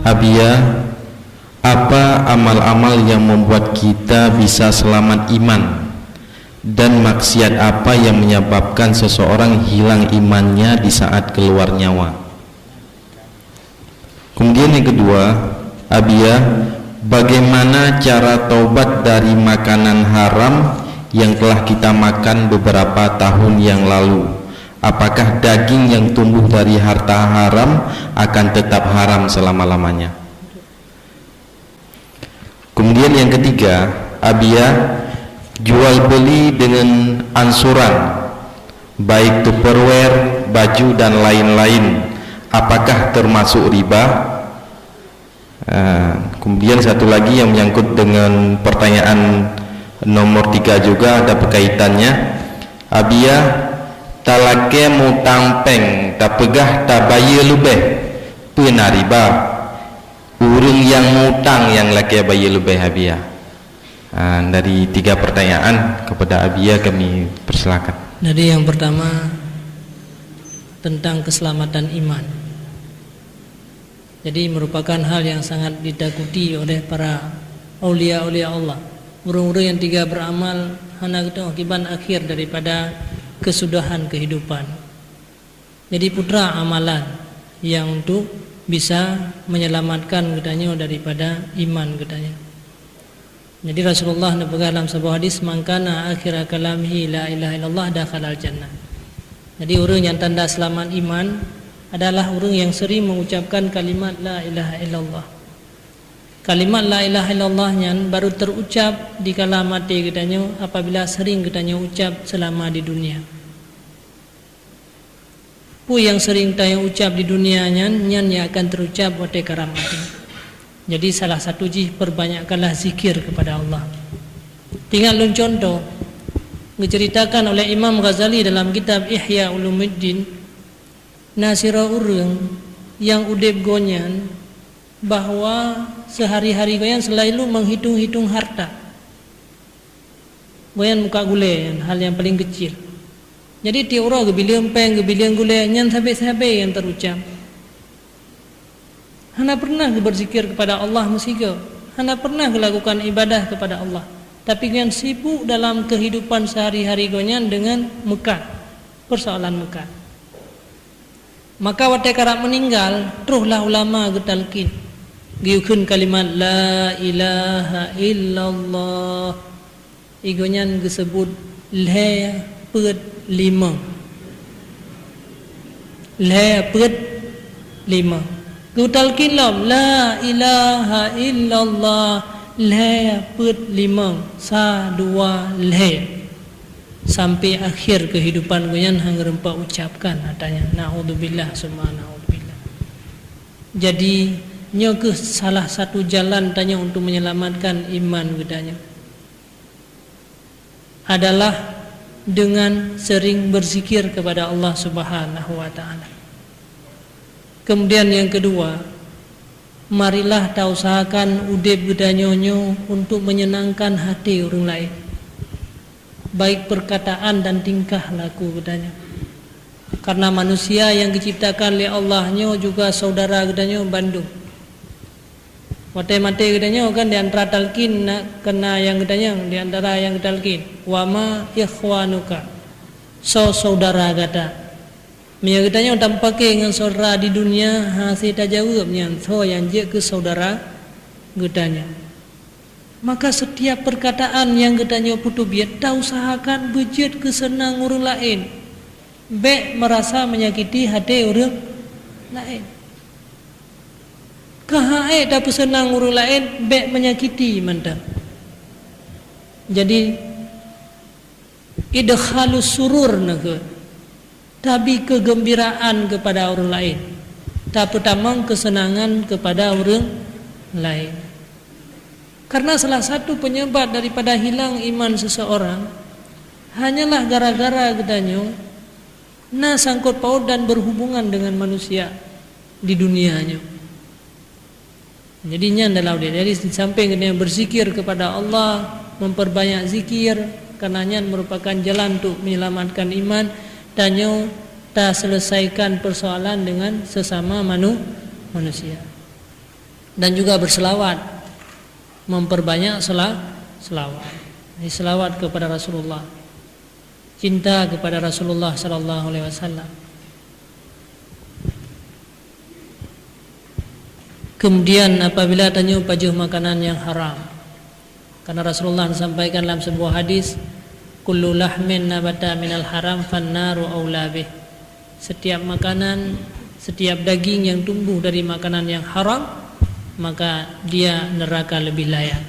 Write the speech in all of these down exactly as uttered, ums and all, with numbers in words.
Abiya, apa amal-amal yang membuat kita bisa selamat iman? Dan maksiat apa yang menyebabkan seseorang hilang imannya di saat keluar nyawa? Kemudian yang kedua, Abiya, bagaimana cara taubat dari makanan haram yang telah kita makan beberapa tahun yang lalu? Apakah daging yang tumbuh dari harta haram akan tetap haram selama-lamanya? Kemudian yang ketiga, Abiya, jual beli dengan angsuran, baik Tupperware, baju dan lain-lain, apakah termasuk riba? Ah, kemudian satu lagi yang menyangkut dengan pertanyaan nomor tiga juga ada perkaitannya. Abiya, talakée mutang péng, tapeugah tabayeue leubeh, peue na riba? Ureuëng nyang mutang nyang lakée bayeue leubeh, Abiya. Ah, dari tiga pertanyaan kepada Abiya kami persilakan. Jadi yang pertama, tentang keselamatan iman. Jadi merupakan hal yang sangat ditakuti oleh para aulia-aulia Allah. Ureuëng-ureuëng nyang teuga beramal hana geutanyoe kiban akhir daripada kesudahan kehidupan. Jadi putra amalan yang untuk bisa menyelamatkan geutanyoe daripada iman geutanyoe. Jadi Rasulullah neupeugah lam saboh hadis, "Man kana akhira kalamihi la ilaha illallah dakhalal jannah." Jadi ureuëng nyang tanda seulamat iman adalah ureuëng nyang sering mengucapkan kalimat la ilaha illallah. Kalimat la ilaha illallah nyan baru terucap dikala maté geutanyoe apabila sering geutanyoe ucap seulama di dunia. Peue nyang sering tanyoe ucap di dunia nyan, nyan nyang akan teurucap watée karab maté. Jadi salah satu jih, perbanyakkanlah zikir kepada Allah. Ingat lôn cuntoh, geuceuritakan oleh Imam Ghazali dalam kitab Ihya Ulumuddin, na sidroe ureuëng nyang udeb gobnyan bahwa seuhari-hari gobnyan seulalu meuhitong-hitong harta. Gobnyan muka gulée, hal nyang paleng keucil. Jadi tieb uroe geubileung péng, geubileung gulée, nyan sabe-sabe nyang teurucap. Hana pernah geubeuzikir kepada Allah meusigoe, hana pernah geulakukan ibadah kepada Allah, tapi gobnyan sibuk dalam keuhidupan seuhari-hari gobnyan deungon meukat, peusoalan meukat. Maka watée karab meuninggal, trohlah ulama geutalkin, geuyue kheun kalimat la ilaha illallah. Igo nyan geuseubut lhée peuet limong. Lhée peuet limong. Geutalkin lom, la ilaha illallah, lhée peuet limong, sa dua lhée. Sampai akhir keuhidupan gobnyan han geureumpok ucapkan ata nyan, naudzubillah summa naudzubillah. Jadi, nyoe kheueh salah satu jalan tanyoe untuk menyelamatkan iman geutanyoe, adalah dengan sering berzikir kepada Allah Subhanahu wa Ta'ala. Kemudian yang kedua, marilah tausahakan udeb geutanyoe nyoe untuk menyenangkan hati ureuëng laén, baik perkataan dan tingkah laku geutanyoe. Karena manusia yang diciptakan lé Allah nyoe juga saudara geutanyoe bandum. Watée maté geutanyoe kan di antara talkin na, kena nyang geutanyoe, di antara nyang geutalkin, "Wa ma ikhwanuka?" Soe saudara gata? Meunyoe geutanyoe tameupake ngon saudara di dunia, hase tajaweueb nyan soe nyang jeuet keu saudara geutanyoe. Maka setiap perkataan nyang geutanyoe peuteubiet, tausahakan beujeuet keu seunang ureuëng laén. Bék meurasa menyakiti hati ureuëng laén. Keuhai tapeuseunang ureuëng laén, bék menyakiti mantong. Jadi, idkhalus surur nakeuh, tabi keugeumbiraan keupada ureuëng laén, tapeutamong keuseunangan keupada ureuëng laén. Karena salah satu penyebab daripada hilang iman seseorang hanyalah gara-gara geutanyoe na sangkot paut dan berhubungan dengan manusia di dunia nyoe. Jadi nyan dalam dia. Jadi di samping geutanyoe berzikir kepada Allah, memperbanyak zikir, karena nyan merupakan jalan untuk menyelamatkan iman, tanyoe taselesaikan persoalan dengan sesama manu-, manusia. Dan juga berselawat, memperbanyak sela-, selawat. Jadi, selawat kepada Rasulullah, cinta kepada Rasulullah sallallahu alaihi wasallam. Kemudian, apabila tanyoe pajoh makanan yang haram, karena Rasulullah sampaikan dalam sebuah hadis, "Kullu lahmin nabata minal haram fannaru aula bih." Setiap makanan, setiap daging yang tumbuh dari makanan yang haram, maka dia neraka lebih layak.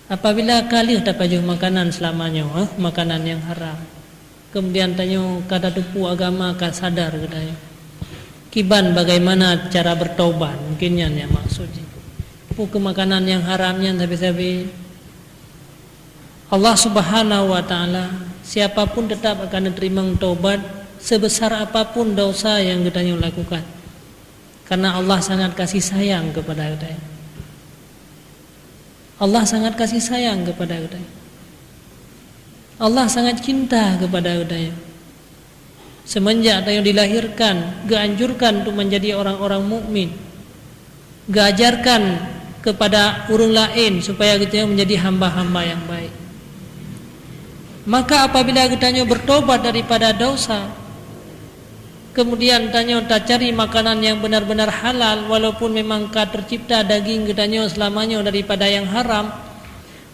Apabila ka lheueh tapajoh makanan selama nyoe, eh, makanan nyang haram, kemudian tanyoe ka tateupeue agama, ka sadar geutanyoe, kiban bagaimana cara bertaubat? Mungkin nyan nyang maksud jih. Peue keu makanan nyang haram nyan sabe-sabe? Allah Subhanahu wa Ta'ala, siapa pun tetap akan neuteurimong taubat sebesar apapun dosa nyang geutanyoe lakukan, karena Allah sangat kasih sayang kepada geutanyoe. Allah sangat kasih sayang kepada geutanyoe. Allah sangat cinta kepada geutanyoe. Semenjak tanyoe dilahirkan, geuanjurkan untuk menjadi orang-orang mukmin, geuajarkan kepada ureuëng laén supaya geutanyoe menjadi hamba-hamba yang baik. Maka apabila geutanyoe bertobat daripada dosa, kemudian tanyoe tacari makanan yang benar-benar halal, walaupun memang ka tercipta daging geutanyoe selama nyoe daripada yang haram,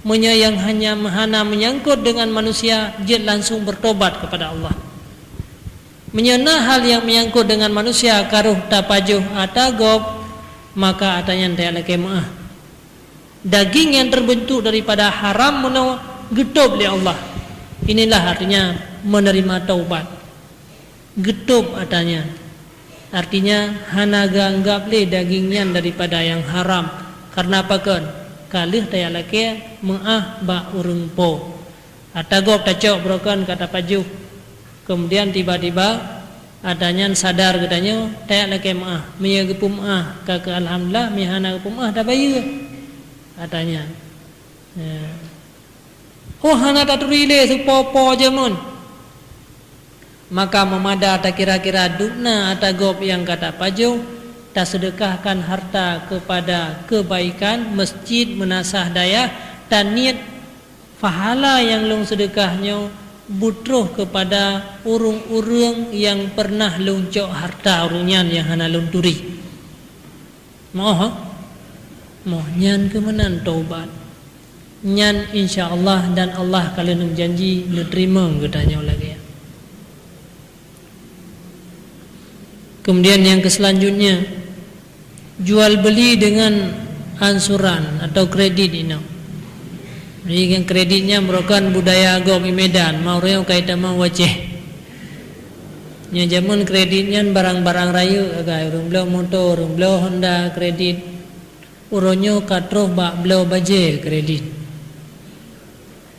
meunyoe nyang hanya hana menyangkut dengan manusia, jeuet langsung bertobat kepada Allah. Meunyoe na hal nyang menyangkut dengan manusia, ka roh tapajoh ata gob, maka ata nyan tajak lakée meuáh. Daging yang terbentuk daripada haram meunoe geutôb lé Allah. Inilah artinya menerima taubat. Geutôb ata nyan. Artinya, hana geuanggab lé daging nyan daripada nyang haram. Karena pakon? Ka lheueh tajak lakée meuáh bak ureuëng po. Ata gob tacok, beurokon ka tapajoh. Kemudian tiba-tiba ata nyan sadar geutanyoe, tajak lakée meuáh. Meunyoe geupeumeuáh, ka keu alhamdulillah, meunyoe hana geupeumeuáh, tabayeue ata nyan. Ya. Oh, hana taturi lé seupo-po jameun. Maka meumada takira-kira dubna ata gob nyang ka tapajoh, taseudekahkan harta keupada keubaikan, meuseujid, meunasah dayah, taniet pahala nyang lôn seudeukah nyoe beutroh keupada ureuëng-ureuëng nyang peureunah lôn cok harta ureuëng nyan nyang hana lôn turi. Moh, ha? Moh, nyan keuh meunan taubat. Nyan insya Allah, dan Allah ka lheueh neujanji neuteurimong geutanyoe lagée nyan. Kemudian yang ke selanjutnya, jual beli dengan ansuran atau kredit inoe. Jadi, ngon kredit nyan merupakan budaya gob di Medan, ma ureuëng ka itamong u Aceh. Nyoe jameun kredit nyan barang-barang rayeuk sagai, ureuëng bloe moto, ureuëng bloe Honda kredit. Uroe nyoe ka troh bak bloe bajée kredit.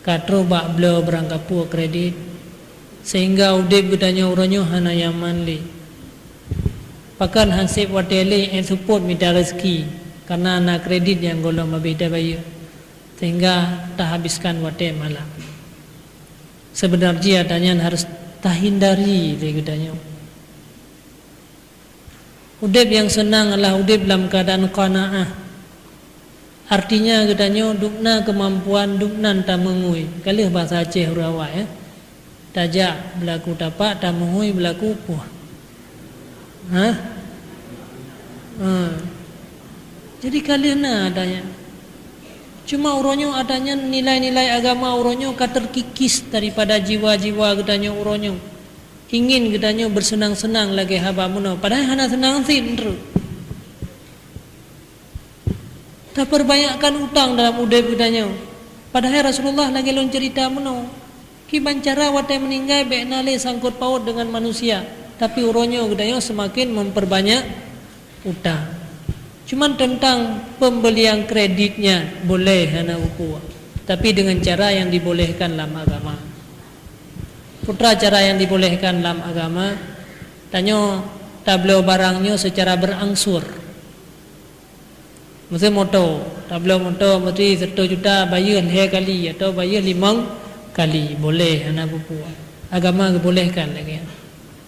Ka troh bak bloe barang kapue kredit. Sehingga udeb geutanyoe uroe nyoe hana nyaman lé. Pakon han seb watée lé ék seupôt mita rezeki, karena na kredit nyang gohlom habéh tabayeue, sehingga tahabiskan watée malam. Seubeuna jih ata nyan harôh tahindari lé geutanyoe. Udeb nyang seunang adalah udeb lam keuadaan qanaah. Artinya geutanyoe dubna keumampuan dubnan tameungui. Ka lheueh bahasa Aceh uroe awai, ya. Tajak beulaku tapak, tameungui beulaku puih. Ha? Ha. Jadi ka lheueh na ata nyan. Cuma uroe nyoe ata nyan nilai-nilai agama uroe nyoe ka teukikis daripada jiwa-jiwa geutanyoe uroe nyoe. Ingin geutanyoe beuseunang-seunang lagée haba meunoe, padahai hana seunang cit treuk. Tapeubanyakkan utang dalam udeb geutanyoe, padahai Rasulullah lagée lôn ceurita meunoe, kiban cara watée meuninggai bék na lé sangkot paut deungon manusia, tapi uroe nyoe geutanyoe seumaken memperbanyak utang. Cuman teuntang peumbeulian kredit nyan boleh hana buku, tapi deungon cara nyang dibolehkan lam agama. Peue cara nyang dibolehkan lam agama? Tanyoe tabloe barang nyoe seucara beurangsur. Miseu moto, tabloe moto meusti siratoh juta, bayeue lhée kali atau bayeue limong kali, boleh, hana peue-peue. Agama geubolehkan lagée nyan.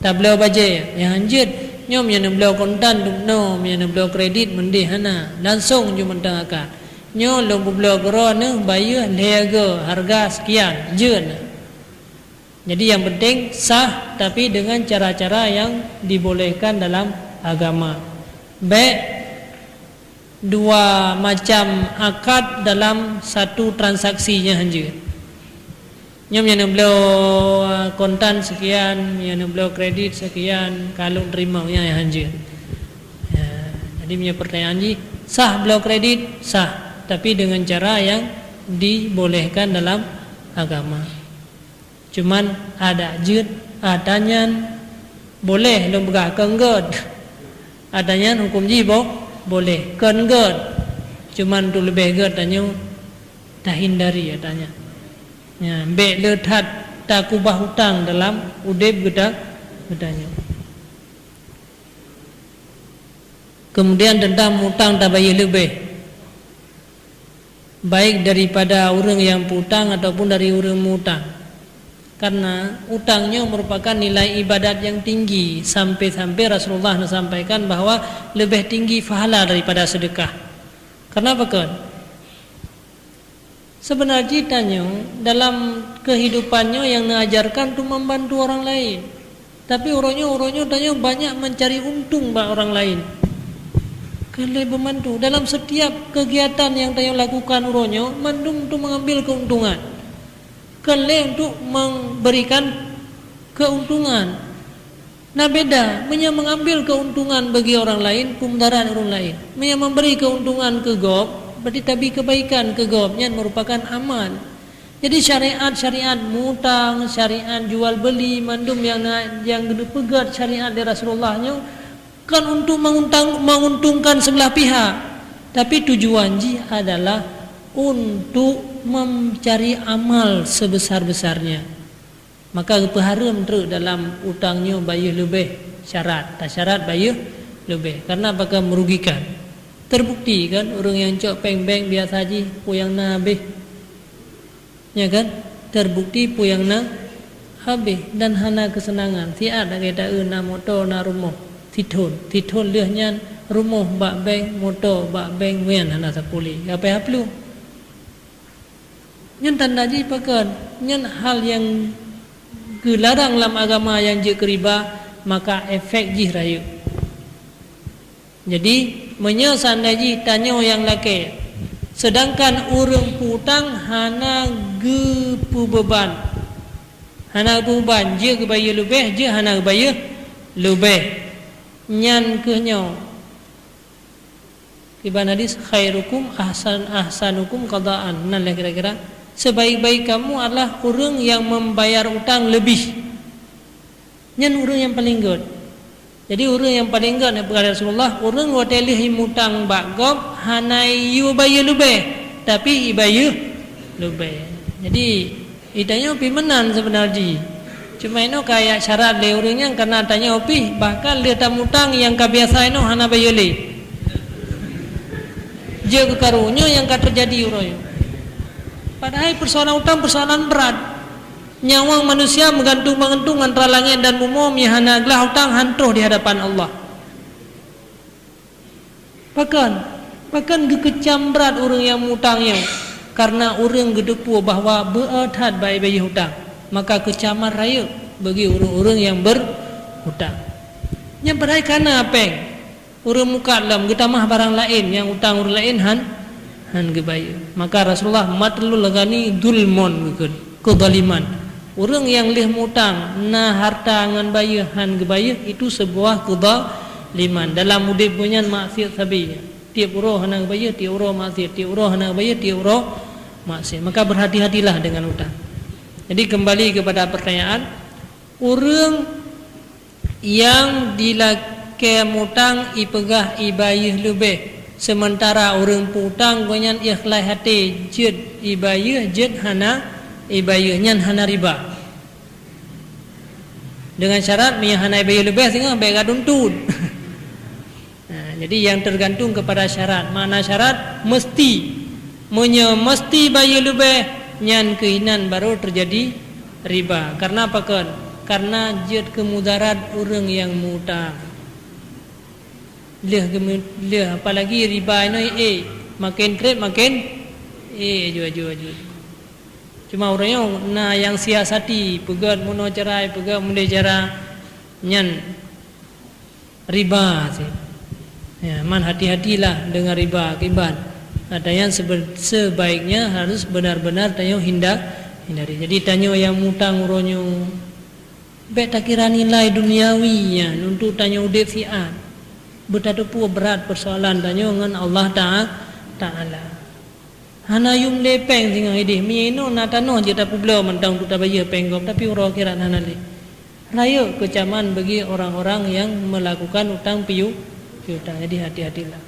Tabloe bajée nyang hanjeuet, Nyoe meunyoe neubloe kontan dum noe, meunyoe neubloe kredit meundeh hana, langsong ju mantong akad. Nyoe lôn peubloe keudroe neuh bayeue lhée goe hareuga sekian, jeuet. Jadi nyang penting sah, tapi dengan cara-cara yang dibolehkan dalam agama. Bék dua macam akad dalam satu transaksi nyan hanjeuet. Nyoe meunyoe neubloe kontan sekian, meunyoe neubloe kredit sekian, ka lôn teurimong, nyan hanjeuet. Ya, jadi meunyoe pertanyaan jih, sah bloe kredit? Sah, tapi dengan cara yang dibolehkan dalam agama. Cuman adak jeuet, ata nyan boleh lôn peugah kon gét. Ata nyan huköm jih bo-, boleh, kon gét. Cuman untuk leubeh gét tanyoe tahindari ata nyan. Ya, bék le that takubah utang dalam udeb geuta-, geutanyoe. Kemudian tentang mutang tabayeue leubeh, baik daripada ureuëng nyang piutang ataupun dari ureuëng mutang. Karena utang nyoe merupakan nilai ibadat yang tinggi, sampai-sampai Rasulullah neusampaikan bahwa leubeh tinggi pahala daripada sedekah. Kenapa kon? Seubeuna jih tanyoe dalam keuhidupan nyoe nyang neuajarkan untuk membantu orang lain. Tapi uroe nyoe, uroe nyoe tanyoe banyak mencari untung bak orang lain. Kon lé membantu. Dalam setiap kegiatan nyang tanyoe lakukan uroe nyoe, mandum untuk mengambil keuntungan. Kon lé untuk memberikan keuntungan. Na beda, meunyoe mengambil keuntungan bagi orang lain, peumudarat ureuëng lain. Meunyoe memberi keuntungan keu gob, berarti tabi kebaikan keu gob, nyan merupakan amal. Jadi syariat-syariat mutang, syariat jual beli, mandum nyang na, nyang geupeugét syariat lé Rasulullah nyoe kon untuk menguntang-, menguntungkan sebelah pihak, tapi tujuan jih adalah untuk mencari amal sebesar-besarnya. Maka geupeuhareuem treuk dalam utang nyoe bayeue leubeh syarat, tasyarat bayeue leubeh, karena bakal merugikan. Terbukti kan, ureuëng nyang cok péng bank biasa jih peue nyang na habéh. Ya kan? Terbukti peue nyang na habéh dan hana keuseunangan. Siat lagée taeu na moto, na rumoh. Sithon, sithon lheueh nyan rumoh bak bank, moto bak bank, nyan hana sapeue lé. Kapai haplueng. Nyan tanda jih pakon? Nyan hal nyang geularang lam agama nyang jeuet keu riba, maka efek jih rayeuk. Jadi, meunyoe seandai jih tanyoe nyang lakée, seudangkan ureuëng piutang hana geupeubeuban, hana geupeubeban, jeuet geubayeue leubeh, jeuet hana geubayeue leubeh, nyan kheueh nyoe. Kiban hadis, "Khairukum ahsan-, ahsanukum qadaan." Nan lah kira-kira, "Sebaik-baik kamu adalah ureuëng yang membayar utang lebih." Nyan ureuëng nyang paleng gét. Jadi, ureuëng nyang paleng gét, neupeugah lé Rasulullah, ureuëng watée lheueh mutang bak gob, hana yue bayeue leubeh, tapi ibayeue leubeh. Jadi, Di tanyoe pih meunan seubeuna jih. Cuma inoe ka jak syarat lé ureuëng nyan, karena tanyoe pih bahkan lheueh tamutang nyang ka biasa inoe hana bayeue lé. Jeuet keu karu, nyoe nyang ka teujadi uroe nyoe. Padahai peusoalan utang peusoalan brat. Nyawöng manusia meugantung-meugantung antara langét dan bumoe, meunyo hana glah utang, han troh di hadapan Allah. Pakon? Pakon geukeucam brat ureuëng nyang mutang nyoe? Karena ureuëng geuteupeue bahwa beu-o that bak ibayeue utang, maka keucaman rayeuk bagi ureuëng-ureuëng nyang berutang. Nyan padahai ka na péng, ureuëng mukat lom geutamah barang laén nyang utang ureuëng laén han, han geubayeue. Maka Rasulullah, "Matlul ghani zulmun," geukheun. Keuzaliman. Ureuëng nyang lheueh mutang na harta ngon bayeue han geubayeue, itu seubuah keuzaliman. Dalam udeb geuh nyan maksiet sabe. Tieb uroe hana geubayeue, tieb uroe maksiet, tieb uroe hana geubayeue, tieb uroe maksiet. Maka berhati-hatilah dengan utang. Jadi, kembali kepada pertanyaan, ureuëng nyang dilakée mutang ipeugah ibayeue leubeh, seumeuntara ureuëng piutang gobnyan ikhlaih até jeuet ibayeue, jeuet hana ibayeue, nyan hana riba. Dengan syarat, meunyo hana ibayeue leubeh singoh, bék ka tuntut. Nah, jadi nyang tergantung kepada syarat. Makna syarat, meusti. Meunyo meusti bayeue leubeh, nyan keuh inan barô teujadi riba. Karena pakon? Karena jeuet keu mudarat ureuëng nyang mutang. Lheueh geumeu-, lheueh apalagi riba inoe, eh, maken treb maken, eh, aju, aju, aju. Cuma ureuëng nyoe na nyang siasati, peugét meunoe cara, peugét meudeh cara, nyan riba cit. Ya, man hati-hatilah dengan riba, kiban. Ada yang sebe-, sebaiknya harus benar-benar tanyoe hinda-, hindari. Jadi tanyoe nyang mutang uroe nyoe, bék takira nilai duniawi nyan untuk tanyoe udeb siat. Beutateupeue brat persoalan tanyoe ngon Allah Ta'a-, Taala. Hana yum lé péng singoh ideh, meunyoe inoe na tanoh jeuet tapeubloe mantong untuk tabayeue péng gob, tapi uroe akhirat hana lé. Rayeuk keucaman bagi orang-orang yang melakukan utang piu-, piutang. Jadi hati-hatilah.